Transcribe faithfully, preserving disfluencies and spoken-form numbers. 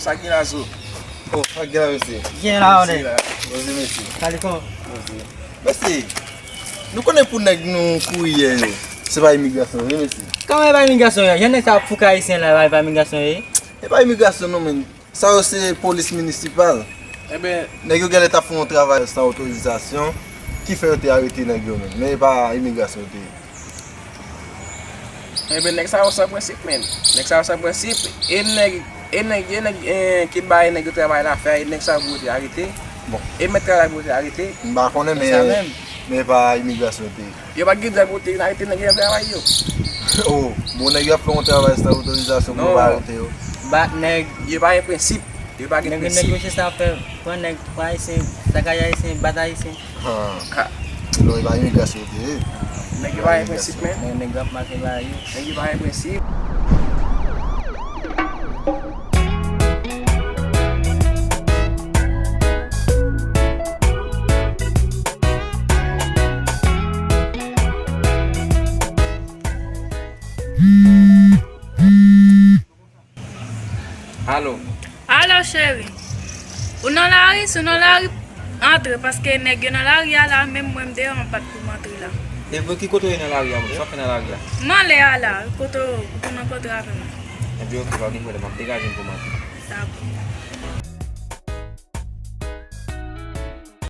Sa gen la zo? Oh, sa gen la, mesye? Gen la, mesye. Poze, mesye. Salut, kòman? Poze. Mesye, nou konnen pou nèg nou kouri yè yo, se pa imigrasyon, wi, mesye. Kòman e pa imigrasyon, ye? Jan nèg sa ap fouke ayisyen la, e pa imigrasyon, ye? E pa imigrasyon, non, men. Sa yo se polis minisipal. Enben, nèg yo genlè t ap fè yon travay san otorizasyon, ki fè yo te arete nèg yo menm. Men e pa imigrasyon yo te ye. Enben, nèg sa yo san prensip, menn. Nèg sa yo san prensip. E nèg, e nèg, e nèg, eh, ki bay nèg yo travay la fè, e nèg sa yo pou yo te arete. Bon. E mèt travay la pou yo te arete. M pa konnen, men, men e pa imigrasyon yo te ye. Yo pa t gen dwa pou te arete nèg yo travay yo. Oh, bon, nèg yo ap fè yon travay san otorizasyon pou yo pa arete yo. Bat nèg. Yo pa gen prensip. Yo pa gen prensip. Nèg yo chita fè, pran nèg, pran ayisyen, sakaje ayisyen, bat ayisyen. Ha. Non, e pa imigrasyon yo te ye. Nèg yo pa gen prensip, men. Nèg, nèg yo ap mache ba yo. Nèg yo pa gen prensip. Alo. Alo, cheri. Ou nan lari? Si w nan lari, antre, paske nèg yo nan lari a la, menm mwen m deyò, m ap bat pou m antre la. E vre, ki kote w ye nan lari a, menm? Sa w fè nan lari a? M anlè a la, kote w, ou konn rankontre avè m. Ebyen, oke, pa gen pwoblèm, m ap degaje m pou m antre. Sa bon.